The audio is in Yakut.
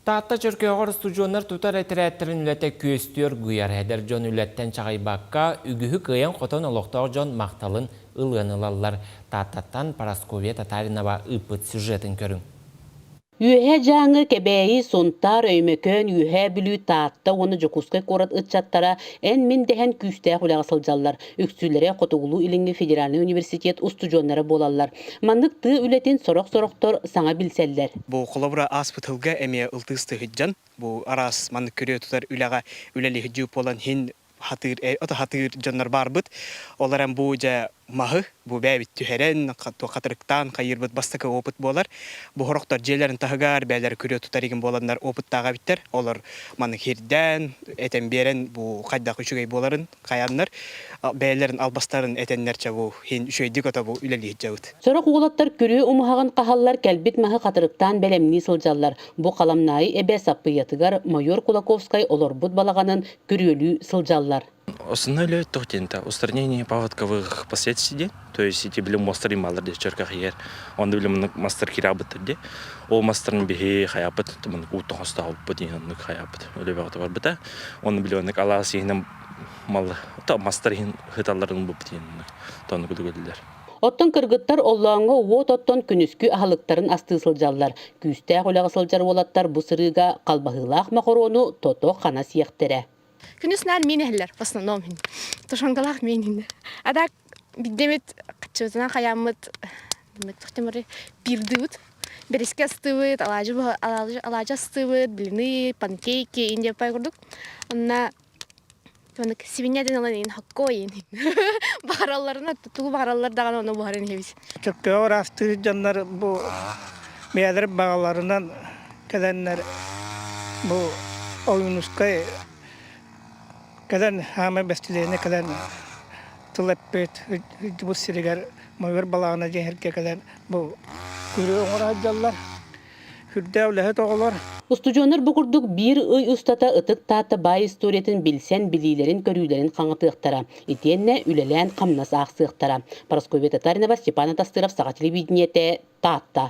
Таатта Чөркөөҕөр устудьуоннар тутар этэрээттэрин үлэтэ күөстүү оргуйар. Эдэр дьон үлэттэн чаҕыйбакка, үгүһү кыайан-хотон олохтоох дьон махталын ылыан ылаллар. Тааттаттан Парасковья Татаринова ыыппыт сюжетын көрүҥ. Үөһээ Дьааҥы, Кэбээйи, Сунтаар, Өймөкөөн, Үөһээ Бүлүү, Таатта уонна Дьокуускай куорат ыччаттара эн-мин дэһэн күүстээх үлэҕэ сылдьаллар. Үксүлэрэ Хотугулуу-Илиҥҥи федеральнай университет устудьуоннара буолаллар. Маннык тыы үлэтин сорох-сорохтор саҥа билсэллэр. Бу холобура ааспыт сылга эмиэ ылтыыс сыһыдьан, бу араас маннык күрүө тутар үлэҕэ үлэлиһдьүү буолан иһин хатыыр, ото хатыыр дьоннор баарбыт. Ол эрэн бу дьэ маһы бу бэйэбит түһэрэн, хатырыктаан хайыырбыт бастакы опыт буолар. Бу сорохтор дьиэлэрин таһыгар бэйэлэрэ күрүө тутар игин буоланнар опыттаах эбиттэр. Олор маннык хирдээн, этэн биэрэн бу хайдах үчүгэй буоларын хайаннар бэйэлэрин албастарын этэннэр чэ бу иһин үчүгэйдик ото бу үлэлии сылдьабыт. Сорох уолаттар күрүө умуһаҕын хаһаллар, кэлбит маһы хатырыктаан бэлэмнии сылдьаллар. Бу Халамнаайы эбэ Саппыйатыгар майор Кулаковскай олорбут балаҕанын күрүөлүү сылдьаллар. Основной үлэ туох диэн устранение паводковых последствий диэн, то есть ити били мостар ималар диэ чөркөх иһэр, онно били муннук мастар киирабыттар диэ. Ол мастарын биһи хайаппыт, муннук ууттан хостообуппут иһин оннук хайаппыт үлэ барбыта. Онно били оннук алаас иһинэн мал мастар иһин хыталларын буппут иһин тоннук үдүгүллэр. Оттон кыргыттар оллооҥҥо уот оттон күнүскү аһылыктарын астыы сылдьаллар. Күүстээх үлэҕэ сылдьар уолаттар бу сырыыга халбаһыылаах мохоруону тото-хана сиэхтэрэ. Күнүс наар миин иһэллэр, в основном. Тушенкалаах миин иһиннэр. А так биддемит хаччыбытынан хайааммыт пирдыбыт. Бэрискэ астыыбыт, алаадьы алаадьы астыыбыт, блины, панкейки, индия пай курдук. Онно Маннык сибиньэ диэн ылан иин хоккой иин баҕаралларына тугу баҕараллар даҕаны ону буһаран иһэбит. Чөккөөҕөр аастыыр дьоннор бу бэйэлэр баҕаларынан кэлэннэр бу Ойуунускай кэлэн хаамай бэстилиэнэ кэлэн тыл эппит сылдьыбыт сиригэр Мойуор балаҕана диэн сиргэ кэлэн бу күрүө оҥоро сылдьаллар. Сүрдээх үлэһит оҕолор. Устудьуоннар бу курдук биир ый устата Ытык Таатта баай историятын билсэн, билиилэрин-көрүүлэрин хаҥатыахтара, итиэннэ үлэлээн хамнас аахсыахтара. Парасковья Татаринова, Степан Атастыров, Саха телевидениетэ, Таатта.